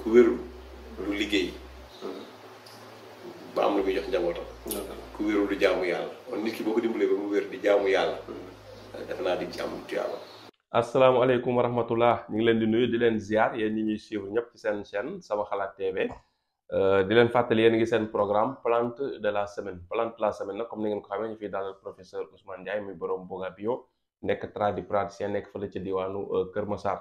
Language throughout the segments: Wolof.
ku wérul du liggéey ba am lu muy jox njabootam. ku wérul du jaamu yàlla kon nit ki boo ko dimbalee ba mu wér di jaamu yàlla. defe naa di ci am tuyaaba. asalaamaaleykum wa rahmatullah ñu ngi leen di nuyu di leen ziar yéen ñi ñuy suivre ñëpp ci seen chaîne Sama Xalaat TV di leen fàttali yéen ngi seen programme plante de la semaine plante de la semaine nag comme ni ngeen ko xamee ñu fiy dalal professeur Ousmane Ndiaye muy borom Boga Bio nekk tradipraticien nekk fële ci diwaanu Kër Massar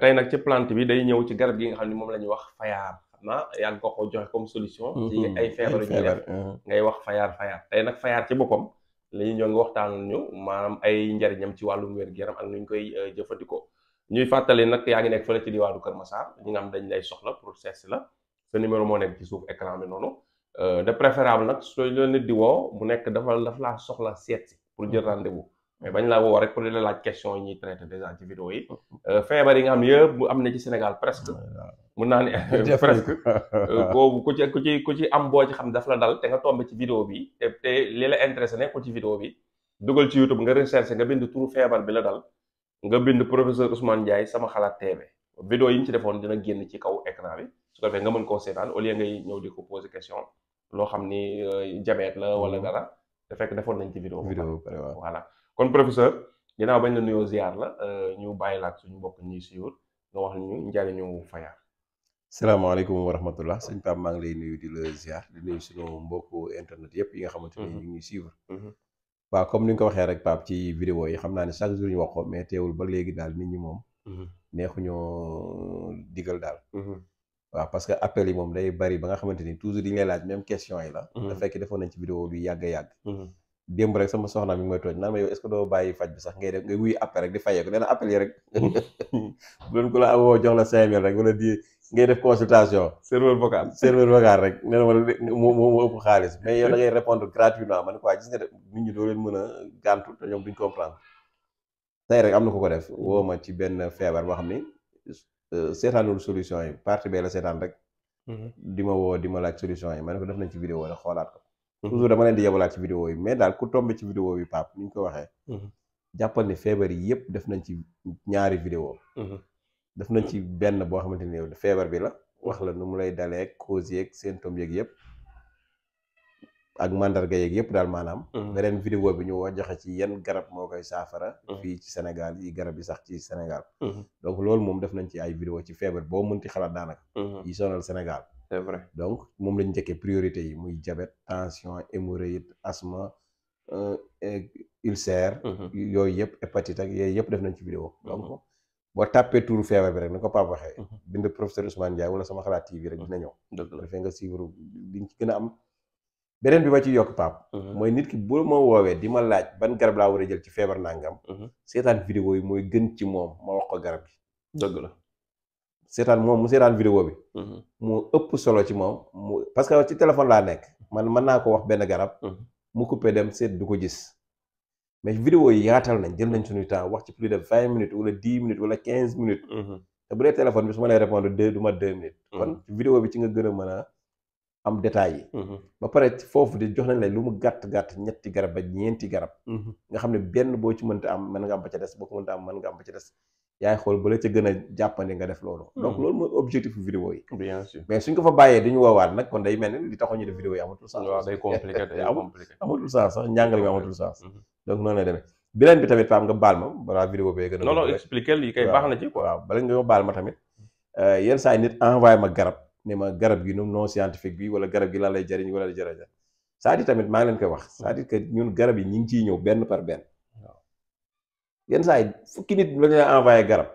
tey nag ci plante bi day ñëw ci garab gi nga xam ne moom la ñuy wax fayaar xam naa yaa ngi ko joxe comme solution. ci ay feebar yu ñuy def ngay wax fayaar tey nag fayaar ci boppam. li ñoo ngi waxtaanal ñu maanaam ay njariñam ci wàllum wér-gu-yaram ak nu ñu koy jëfandikoo ñuy fàttali nag yaa ngi nekk fële ci diwaanu Kër Massar ñi nga xam dañ lay soxla pour seet si la sa numéro moo nekk ci suuf écran bi noonu de préférable nag soo leen nit di woo bu nekk dafa laa soxla seet si pour jël rendez-vous mais bañ laa woo rek pour di la laaj question yi ñuy traité déjà ci vidéo yi feebar yi nga xam ne yëpp mu am na ci Sénégal presque mun naa ne presque boobu ku ci am boo ci xam daf la dal te nga tombé ci vidéo bi te li la intéressé nekkul ci vidéo bi dugal ci YouTube nga recherché nga bind turu feebar bi la dal nga bind professeur Ousmane Ndiaye Sama Xalaat TV vidéo yi ñu ci defoon dina génn ci kaw écran bi su ko defee nga mën koo seetaan au lieu ngay ñëw di ko poser question loo xam ni diabète la wala dara te fekk defoon nañ ci vidéo voilà kon professeur ginnaaw bañ la nuyoo ziar la ñu bàyyi laat suñu mbokk ñuy suivre nga wax ñu njariñu fayaar. salaamaaleykum wa rahmatullah sëñ Pape maa ngi lay nuyu di la ziar di nuyu suñu mbokku internet yëpp yi nga xamante ni ñu ngi suivre. waaw comme ni nga ko waxee rek Pape ci vidéo yi xam naa ne chaque jour ñu wax ko mais teewul ba léegi daal nit ñi moom. neexuñoo digal daal. waaw parce que appel yi moom day bari ba nga xamante ni toujours di ngay laaj même question yi la. da fekk defoon nañ ci vidéo bi yàgg a yàgg. démb rek sama soxna mi ngi may tooj naan ma yow est-ce que doo bàyyi faj bi sax ngay def ngay wuy appel rek di fayee ko nee na appel yi rek bu doon ko la woo jox la 5000 rek wala di ngay def consultation. serveur vocal rek nee na ma moo ëpp xaalis mais yow da ngay répondre gratuitement man quoi gis nga def nit ñi doo leen mën a gàntu te ñoom duñ comprendre tey rek am na ko def woo ma ci benn feebar boo xam ni seetaanul solution yi partie bee la seetaan rek. di ma woo di ma laaj solution yi ma ne ko def nañ ci vidéo la xoolaat ko. toujours dama leen di yebalaat ci vidéo yi mais daal ku tombé ci vidéo bi Pape ni ñu ko waxee. jàppal ni feebar yi yëpp def nañ ci ñaari vidéo def nañ ci benn boo xamante ni feebar bi la wax la nu mu lay dalee cause yeeg symptômes yeeg yëpp ak mandarga yeeg yëpp daal maanaam. beneen vidéo bi ñu wax joxe ci yan garab moo koy saafara. fii ci Sénégal yi garab yi sax ci Sénégal. donc loolu moom def nañ ci ay vidéo ci feebar boo mënti xalaat daanaka. yi sonal Sénégal. c'est vrai donc moom lañ njëkkee priorité yi muy diabète tension hémorroïde asthme ulcère. yooyu yëpp hépatite ak yooyu yëpp def nañ ci vidéo donc boo tàppee tuuru feebar bi rek ni ko Pape waxee. bind professeur Ousmane Ndiaye wala Sama Xalaat TV rek dina ñëw. dëgg la dafay nga suivre liñ ci gën a am. beneen bi ma ci yokk Pape. mooy nit ki bu ma woowee di ma laaj ban garab laa war a jël ci feebar nangam. seetaan vidéo yi mooy gën ci moom ma wax ko garab gi. dëgg la. seetaan moom mu seetaan vidéo bi. mu ëpp solo ci moom mu parce que ci téléphone laa nekk man mën naa ko wax benn garab. mu coupé dem seet du ko gis. mais vidéo yi yaatal nañ jël nañ suñu temps wax ci plus de 20 minutes wala 10 minutes wala 15 minutes. te bu dee téléphone bi su ma lay répondre du ma 2 minutes. kon vidéo bi ci nga gën a mën a am détails yi. ba pare foofu di jox nañ la lu mu gàtt ñetti garab ba ñeenti garab. nga xam ne benn boo ci mënta am mën nga am ba ca des boo ko mënta am mën nga am ba ca des. yaay xool ba la ca gën a jàppandi nga def loolu. donc loolu mooy objectif vidéo yi. bien sûr mais suñ ko fa bàyyee dañu woowaat nag kon day mel ni li taxoon ñu def vidéo yi amatul sens. waaw day compliqué amatul sens sax njàngale mi amatul sens. donc noonu lay demee beneen bi tamit Pape nga baal ma balaa vidéo bee gën a. non expliqué lii kay baax na ci quoi. waaw bala nga baal ma tamit yenn saa yi nit envoyé ma garab ne ma garab gi non scientifique bi wala garab gi lan lay jëriñ wala jërëjëf c'est-à-dire tamit maa ngi leen koy wax c'est-à-dire que ñun garab yi ñu ngi ciy ñëw benn par benn. yenn saa yi fukki nit la ñuy envoyé garab.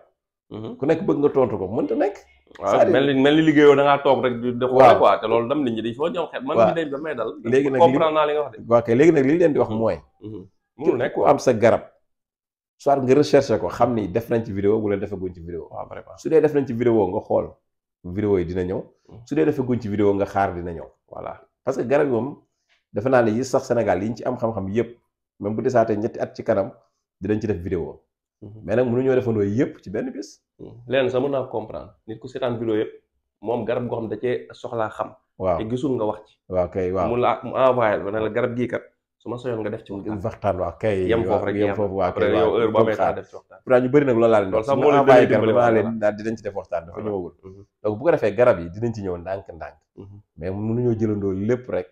ku nekk bëgg nga tontu ko mënta nekk. waaw mel ni liggéeyoo da ngaa toog rek di xoole quoi te loolu dam nit ñi dañ foo ñëw xet man bi damay dal léegi nag comprendre naa li nga wax de. waaw kay léegi nag li leen di wax mooy. mënul nekk ku am sa garab. soit nga recherché ko xam ni def nañ ci vidéo wala defaguñ ci vidéo. waaw vraiment su dee def nañ ci vidéo nga xool vidéo yi dina ñëw. su dee defaguñ ci vidéo nga xaar dina ñëw. voilà parce que garab yi moom defe naa ne yi sax Sénégal yi ñu ci am xam-xam yëpp même bu desaatee ñetti at ci kanam dinañ ci def vidéo. mais nag mënuñoo defandoo yëpp ci benn bis. leen sax mën naa comprendre nit ku seetaan vidéo yëpp moom garab goo xam da cee soxlaa xam. waaw te gisul nga wax ci. waaw kay waaw mu envoyé ba ne la garab gii kat su ma soyoon nga def ci waxtaan. waxtaan waaw kay. yem foofu rek yem foofu waaw après yow heure boo amee temps def ci waxtaan. pourtant ñu bëri nag loolu laa leen loolu wax sax su moo ma leen envoyé gën a garab dimbali, naa voilà. leen daal dinañ ci def waxtaan dafa Voilà. ñëwagul donc bu ko defee garab yi dinañ ci ñëw ndànk-ndànk mais mënuñoo jëlandoo lépp rek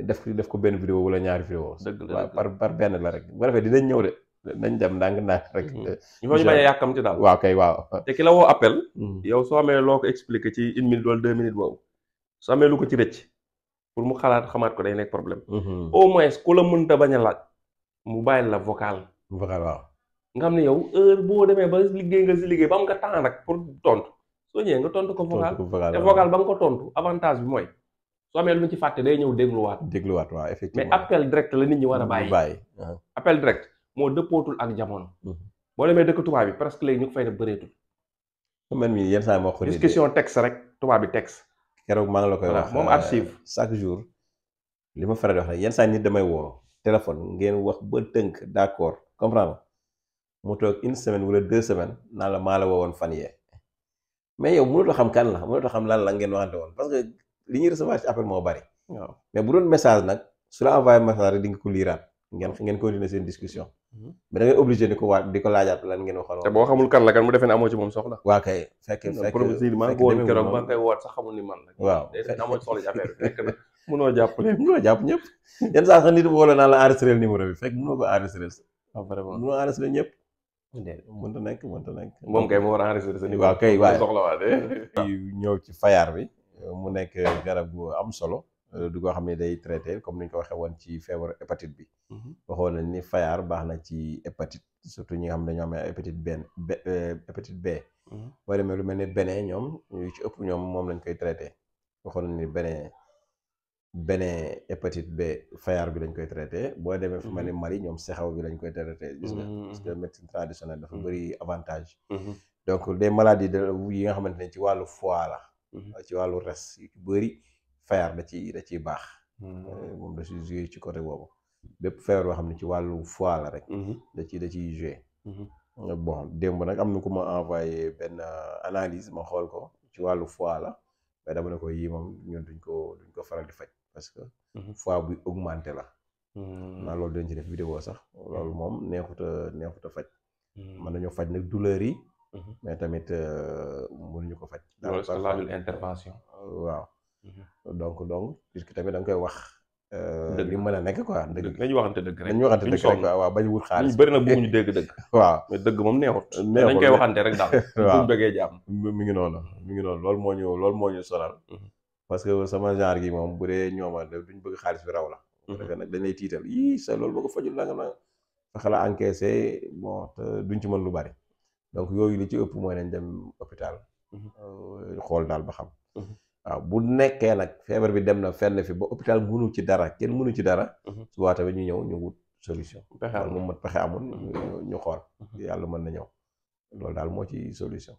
def ko benn vidéo wala ñaari vidéo dëgg la waaw par benn la rek bu ko defee dinañ ñëw de nañ dem ndànk-ndànk rek il faut ñu bañ a yàkkamti daal. waaw kay waaw te ki la woo appel yow soo amee loo ko expliqué ci 1 minute wala 2 minutes boobu soo amee lu ko ci rëcc pour mu xamaat ko day nekk problème au moins ku la mënta bañ a laaj mu bàyyi la vocal waaw nga xam ne yow heure boo demee ba liggéey nga si liggéey ba am nga temps nag pour tontu soo ñëwee nga tontu ko vocal te vocal ba nga ko tontu avantage bi mooy soo amee lu mu ci fàtte day ñëw dégluwaat waaw effectivement mais appel direct la nit ñi war a bàyyi appel direct moo dëppootul ak jamono boo demee dëkk tubaab bi presque léegi ñu ko fay def bëreetul man mi yenn saa moo ko discussion texte rek tubaab bi texte keroog maa ngi la koy wax moom archive chaque jour li ma faral di wax nag yenn saa nit damay woo téléphone ngeen wax ba tënk d'accord comprendre mu toog 1 semaine wala 2 semaines naan la maa la woowoon fan yee mais yow mënutoo xam kan la mënutoo xam lan la ngeen waxante woon parce que li ñuy recevoir ci appel moo bari waaw mais bu doon message nag su la envoyé message rek di nga ko liiraat ngeen continuer seen discussion mais da ngay obligé di ko laajaat lan ngeen waxoon te boo xamul kan la kan mu defee ne amoo ci moom soxla waa kay fekk maa ngi woon keroog maa ngi koy woot sax xamul ni man la waaw day def amoo ci soxla ci affaire bi fekk na mënoo jàppale mënoo jàpp ñëpp yenn saa sax nit woo la naan la enregistré numéro bi fekk mënoo ko enregistré vraiment mënoo enregistré ñëpp mënta nekk moom kay moo war a enregistré sa numéro waaw kay waaye soxla waa de ñëw ci fayaar bi mu nekk garab gu am solo du ko xam ne day traité comme ni ñu ko waxee woon ci feebaru hépatite bi waxoon nañ ni fayaar baax na ci hépatite surtout ñi nga xam ne dañoo amee hépatite hépatite B boo demee lu mel ni bene ñoom yu ci ëpp ñoom moom lañ koy traité waxoon nañ ni bene hépatite B fayaar bi lañ koy traité boo demee fu mel ni Mali ñoom sexaw bi lañ koy traité gis nga parce que médecine traditionnelle dafa bëri avantage donc des maladies yi nga xamante ne ci wàllu foie la ci wàllu res yu ci bëri fayaar da ciy baax moom da ciy joué ci côté boobu bépp feebar boo xam ne ci wàllu foie la rek da ciy joué bon démb nag am na ku ma envoyé benn analyse ma xool ko ci wàllu foie la mais dama ne ko yii moom ñun duñ ko faral di faj parce que foie buy augmenté la naa loolu dañ ci def vidéo sax loolu moom neexut a faj mën nañoo faj nag douleur yi mais tamit mënuñu ko faj loolu est-ce que laajul intervention waaw donc puisque tamit da nga koy wax li mën a nekk quoi dëgg nañu waxante dëgg rek quoi waaw bañ wut xaalis bëri na bëgguñu dégg dëgg waaw mais dëgg moom neexut dañ koy waxante rek daal waaw bu bëggee jàmm mi ngi noonu loolu moo ñu sonal parce que sama genre gi moom bu dee ñooma duñ bëgg xaalis bi raw la parce que nag dañ lay tiital yii sa loolu boo ko fajul nanga na fexe la encaissé bon te duñ ci mën lu bari donc yooyu li ci ëpp mooy nañ dem hôpital xool daal ba xam waaw bu nekkee nag feebar bi dem na fenn fi ba hôpital mënu ci dara kenn mënu ci dara su waa tamit ñu ñëw ñu wut solution moom mat pexe amul ñu xool yàlla mën na ñëw loolu daal moo ci solution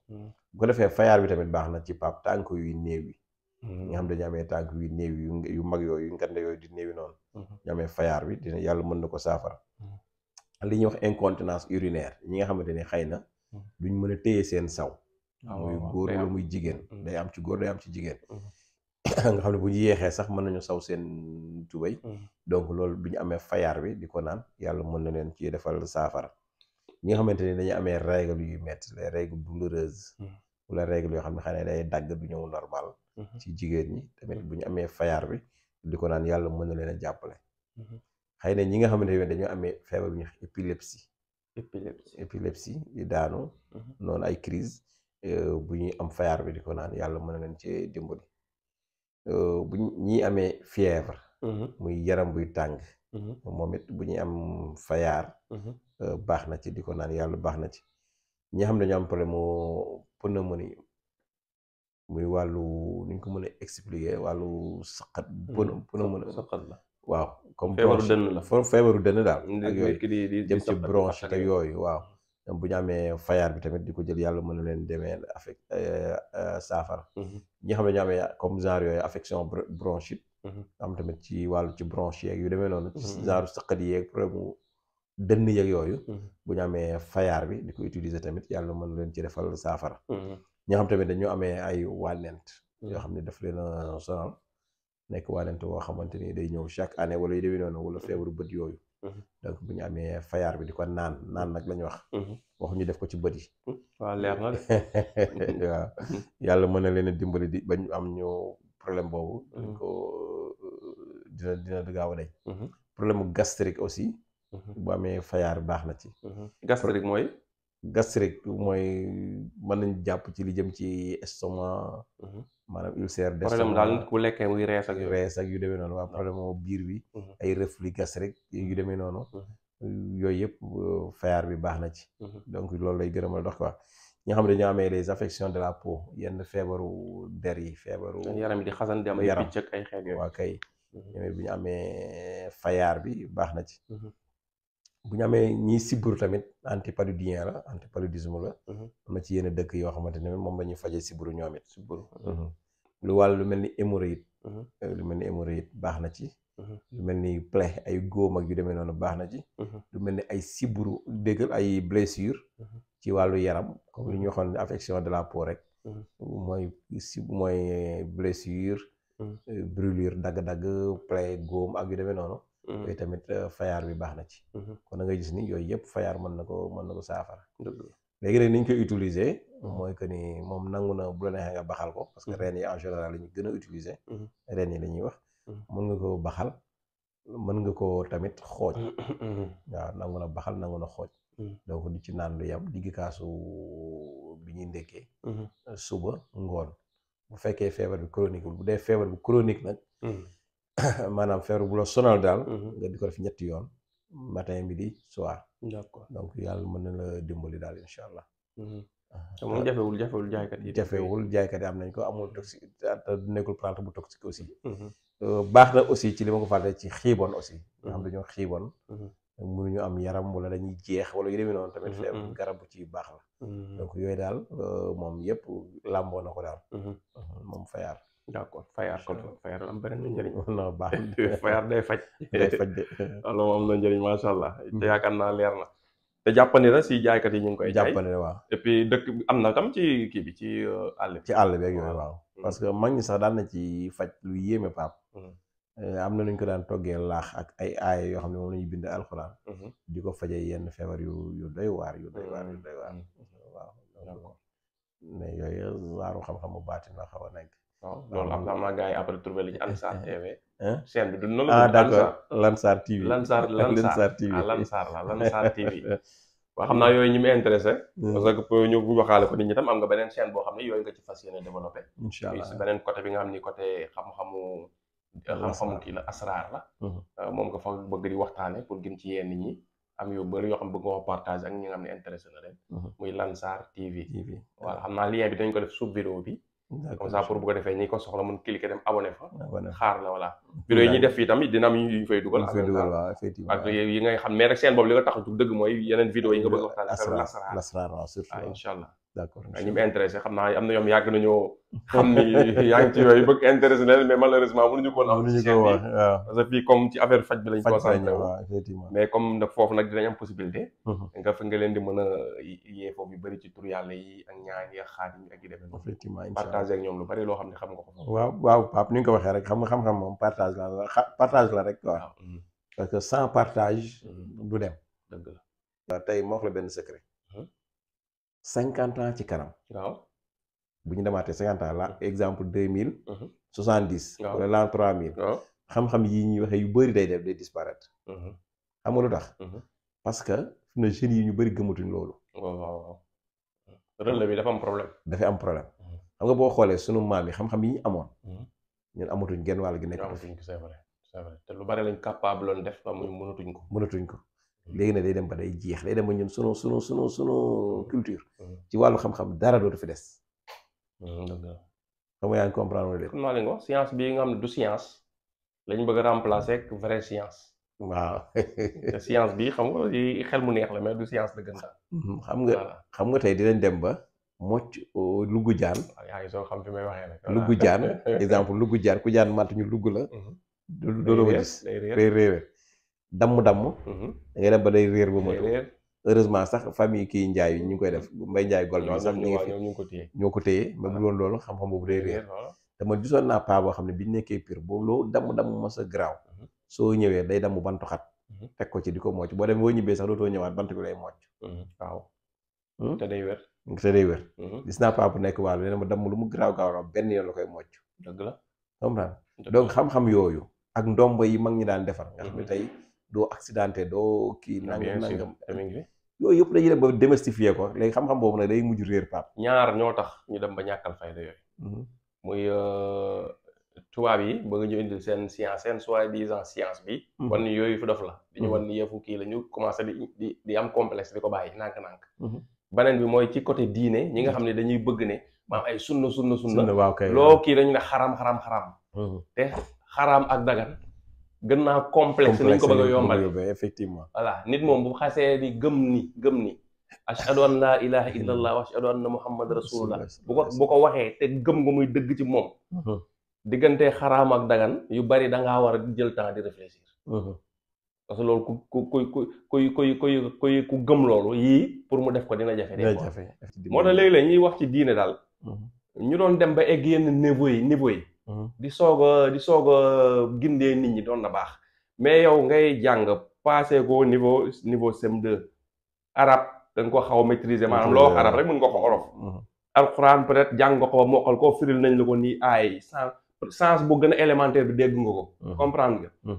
bu ko defee fayaar bi tamit baax na ci pap tànk yu néew yi ñi nga xam dañu amee tànk yu néew yu mag yooyu ngande yooyu di néewi noonu ñu amee fayaar bi dina yàlla mën na ko saafara li ñuy wax incontinence urinaire ñi nga xamante ne xëy na duñ mën a téye seen saw muy góor wala muy jigéen day am ci góor day am ci jigéen nga xam ne bu ñu yeexee sax mën nañu saw seen tubéy donc loolu bi ñu amee fayaar bi di ko naan yàlla mën na leen ci defal saafara ñi nga xamante ni dañuy amee règle yu métti les règles douloureuses wala règle yoo xam ne xëy na day dagg du ñëw normal ci jigéen ñi tamit bu ñu amee fayaar bi di ko naan yàlla mën na leen a jàppale xëy na ñi nga xamante ne dañoo amee feebar bu ñuy wax épilepsie di daanu noonu ay crise bu ñuy am fayaar bi di ko naan yàlla mën na leen ci dimbali bu ñi amee fièvre muy yaram buy tàng moom it bu ñuy am fayaar baax na ci di ko naan yàlla baax na ci ñi xam ne dañoo am problème mu pneumonie muy wàllu nu ñu ko mën a expliquer wàllu saqat pneumonie saqat la waaw comme feebaru dënn la feebaru dënn daal ak yooyu di jëm ci bronche ak yooyu waaw bu ñu amee fayaar bi tamit di ko jël yàlla mën na leen demee saafara ñi xam ne ñu amee comme genre yooyu affection bronchite am tamit ci wàllu ci bronche yeeg yu demee noonu ci genre saqat yeeg problème mu dënn yeeg yooyu bu ñu amee fayaar bi di ko utiliser tamit yàlla mën na leen ci defal saafara ñi xam tamit dañoo amee ay wànnent yoo xam ne daf leen a sonal nekk wànnante woo xamante ni day ñëw chaque année wala yu demee noonu wala feebaru bët yooyu. donc bu ñu amee fayaar bi di ko naan nag lañu wax. waxuñu def ko ci bët yi. waaw leer na de. waaw yàlla mën na leen a dimbali di bañ am ñu problème boobu. dañ ko dina gaaw a dañ. problème mu gastrique aussi. bu amee fayaar baax na ci. gastrique mooy. gastrique mooy mën nañ jàpp ci li jëm ci estomac. maanaam ulcère d'estomac problème daal nit ku lekkee muy rees ak yu demee noonu waaw problème moo biir bi. ay reflux gastrique yu demee noonu. yooyu yëpp fayaar bi baax na ci. donc loolu lay gërëmal dox quoi. ñi nga xam ne dañoo amee les affections de la peau yenn feebaru der yi feebaru. yaram yi di xasan di am ay picc ak ay xeet yooyu. waa kay. ñoom bu ñu amee fayaar bi baax na ci. bu ñu amee ñiy sibbiru tamit antipaludien la antipaludisme la. am na ci yenn dëkk yoo xamante ne moom la ñuy fajee sibbiru ñoom it. lu wàll lu mel ni hémorroïde. lu mel ni hémorroïde baax na ci. lu mel ni plaie ay góom ak yu demee noonu baax na ci. lu mel ni ay sibbiru déggal ay blessure ci wàllu yaram comme li ñu waxoon affection de la peau rek. mooy blessure. brûlure dagg-dagg plaie góom ak yu demee noonu. yooyu tamit fayaar bi baax na ci. kon da ngay gis ni yooyu yëpp fayaar mën na ko saafara. léegi nag ni ñu koy utiliser. mooy que ni moom nangu na bu la neexee nga baxal ko parce que reen yi en général la ñu gën a utiliser. reen yi la ñuy wax. mën nga ko baxal mën nga ko tamit xooj. waaw nangu na baxal nangu na xooj. donc di ci naan lu yam digg kaasu bi ñuy ndekkee. suba ngoon bu fekkee feebar bi chronique bu dee feebar bu chronique nag. maanaam feebar bu la sonal daal. nga di ko def ñetti yoon matin midi soir. d'accord donc yàlla mën na la dimbali daal incha allah. te moom jafewul jaaykat yi. jaaykat yi am nañ ko amul toxique te nekkul plante bu toxique aussi. baax na aussi ci li ma ko fàtte ci xiibon aussi. nga xam dañoo xiibon. mënuñu am yaram wala dañuy jeex wala yu demee noonu tamit. feebar garab bu ci baax la. donc yooyu daal moom yëpp làmboo na ko daal. moom fayaar. d'accord fayaar kon fayaar am beneen njëriñ. non baax fayaar day faj. day faj de. alors am na njëriñ macha allah. te yaakaar naa leer na. te jàppandi na si jaaykat yi ñu ngi koy jaay jàppandi na waaw. et puis dëkk am na tam ci kii bi ci àll bi. ci àll bi ak yooyu waaw. parce que mag ñi sax daan na ci faj lu yéeme paap. am na nuñ ko daan toggee laax ak ay aaya yoo xam ne moom la ñuy bind alxuraan. di ko fajee yenn feebar yu doy waar waaw. mais yooyu waaru xam-xamu baatin la xaw a nekk. waaw loolu am naa gars yi après trouvé li ci Ansar TV. chaîne bi du noonu la. d'accord Lansar TV. Lansar TV Lansar TV. waaw xam naa yooyu ñi mu intéressé. parce que pour ñu waxaale ko nit ñi tam am nga beneen chaîne boo xam ne yooyu nga ci fas yéene développé. incha allah si beneen côté bi nga xam ni côté xam-xamu kii la asraar la. moom nga fa bëgg di waxtaane pour gën ci yee nit ñi. am yu bëri yoo xam bëgg nga ko partage ak ñi nga xam ne intéressé na leen. muy Lansar TV. voilà xam naa lien bi dañ ko def sous vidéo bi. comme ça pour bu ko defee ñi ko soxla mën cliquer dem abonné fa. xaar la voilà. vidéo yi ñuy def fii tamit dina am yu ñu fay dugal. waaw effectivement ak yi ngay xam mais rek seen boobu li nga tax a jug dëgg mooy yeneen vidéo yi nga bëgg waxtaan. lasraar waaw surtout incha allah. d'accord ñi mu intéressé xam naa am na ñoom yàgg nañoo xam ni yaa ngi ci yooyu bëgg intéressé leen mais malheureusement mënuñu ko woon am ci chaîne bi parce que fii comme ci affaire faj bi lañ concentré wu mais comme nag foofu nag dinañ am possibilité nga leen di mën a yee foofu yu bëri ci tur yàlla yi ak ñaan yi ak xaat yi ak yi demee effectivement partagé ak ñoom lu bëri loo xam ne xam nga ko waaw Pape ni nga ko waxee rek xam-xam moom partage la rek quoi parce que sans partage du dem dëgg la waaw tey moo wax la benn secret 50 ans ci kanam. waaw bu ñu demaatee 50 ans la exemple 2070. waaw wala l'an 3000. waaw xam-xam yi ñuy waxee yu bëri day disparaître. xam nga lu tax. parce que fi na jeunes yi ñu bëri gëmatuñ loolu. waaw relais bi dafa am problème. dafa am problème. xam nga boo xoolee sunu maam yi xam-xam yi ñu amoon. ñun amatuñ genn wàll gi nekk. amatuñ ko c'est vrai te lu bari lañ capable loon def ba muy mënatuñ ko. léegi nag day dem ba day jeex day dem ba ñun sunu culture. ci wàllu xam-xam dara dootu fi des. xam nga yaa ngi comprendre wala déet. xam naa leen wax science bii nga xam ne du science lañ bëgg a remplacer ak vraie science. waaw. te science bi xam nga xel mu neex la mais du science dëggantaan. xam nga tey dinañ dem ba mocc luggu jaan. yaa ngi soo xam fi may waxee nag. luggu jaan exemple luggu jaan ku jaan màtt ñu lugg la. doo ko gis day réer. damm da ngay dem ba day réer ba moto heureusement sax famille kii Njaay yi ñu ngi koy def Mbay Njaay gol bi sax ñu ngi fi ñoo ko téye mais bu loolu xam-xam boobu day réer dama gisoon naa paa boo xam ne biñ nekkee Pire boobu loo damm mos a garaaw soo ñëwee day damm bantu xat teg ko ci di ko mocc boo demee boo ñibbee sax dootoo ñëwaat bant bi lay mocc. waaw te day wér. te day wér. gis naa paa bu nekk waalo nee na ma damm lu mu garaaw benn yoon la koy mocc. dëgg la comprendre donc xam-xam yooyu ak ndombo yi mag ñi daan defar nga xam ne tey doo accidenté doo kii nangam yooyu yëpp dañuy dem ba démystifier ko léegi xam-xam boobu nag day mujj réer pap ñaar ñoo tax ñu dem ba ñàkkal fayda yooyu muy tubaab yi bëgg ñu indil seen science seen soi-disant science bi wan ni yooyu fu dof la di ñu wan ni yëfu kii la ñu commencé di am complexe di ko bàyyi nànk-nànk beneen bi mooy ci côté diine ñi nga xam ne dañuy bëgg ne maam ay sunna waaw kay loo kii dañu ne xaram te xaraam ak dagan gën naa complexe ni ñu ko bëgg a yombal effectivement voilà nit moom bu xasee di gëm ni ashhadu an laa ilaha illa allah wa ashhadu anna muhammad rasulullah bu ko waxee te gëm nga muy dëgg ci moom diggante xaraam ak dagan yu bari dangaa war a jël temps di réfléchir parce que loolu ku gëm loolu yii pour mu def ko dina jafe moo tax léegi-léeg ñuy wax ci diine daal ñu doon dem ba egg yenn niveau yi di soog a gindee nit ñi doon na baax mais yow ngay jàng passé ko niveau CM2 arabe da nga ko xaw a maîtriser maanaam loo wax arabe rek mën nga ko olof alxuraan peut-être jàng nga ko mokkal koo firil nañ la ko nii ay sens bu gën a élémentaire bi dégg nga ko comprendre nga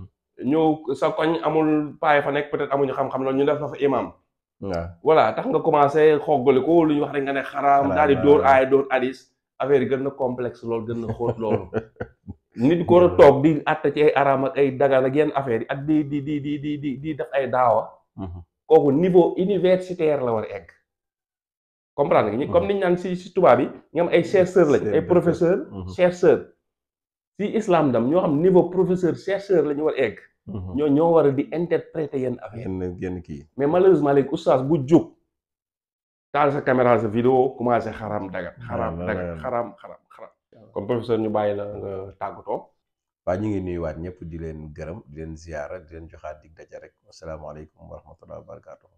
ñëw sa koñ amul paay fa nekk peut-être amuñu xam-xam loolu ñu def la fa imam voilà tax nga commencé xoggali ko lu ñu wax rek nga ne xaraam daal di dóor aay dóor hadis affaire yi gën na complexe loolu gën na xóot loolu nit ko war a toog di àtte ci ay araam ak ay dagan ak yenn affaire yi ak di def ay daawa kooku niveau universitaire la war a egg comprendre nga comme niñ naan si tubaab yi nga am ay chercheurs lañ ay professeur chercheur si islam dam ñoo xam niveau professeur chercheur la ñu war a egg ñoo war a di interpréter yenn affaire yenn kii mais malheureusement léegi oustaz bu jóg taal sa caméra sa vidéo commencé xaraam xaraam comme professeur ñu bàyyi la nga tàggatoo. waa ñu ngi nuyuwaat ñëpp di leen gërëm di leen ziyaara di leen joxaat dig daje rek asalaamaaleykum wa rahmatullahi wa barakatuh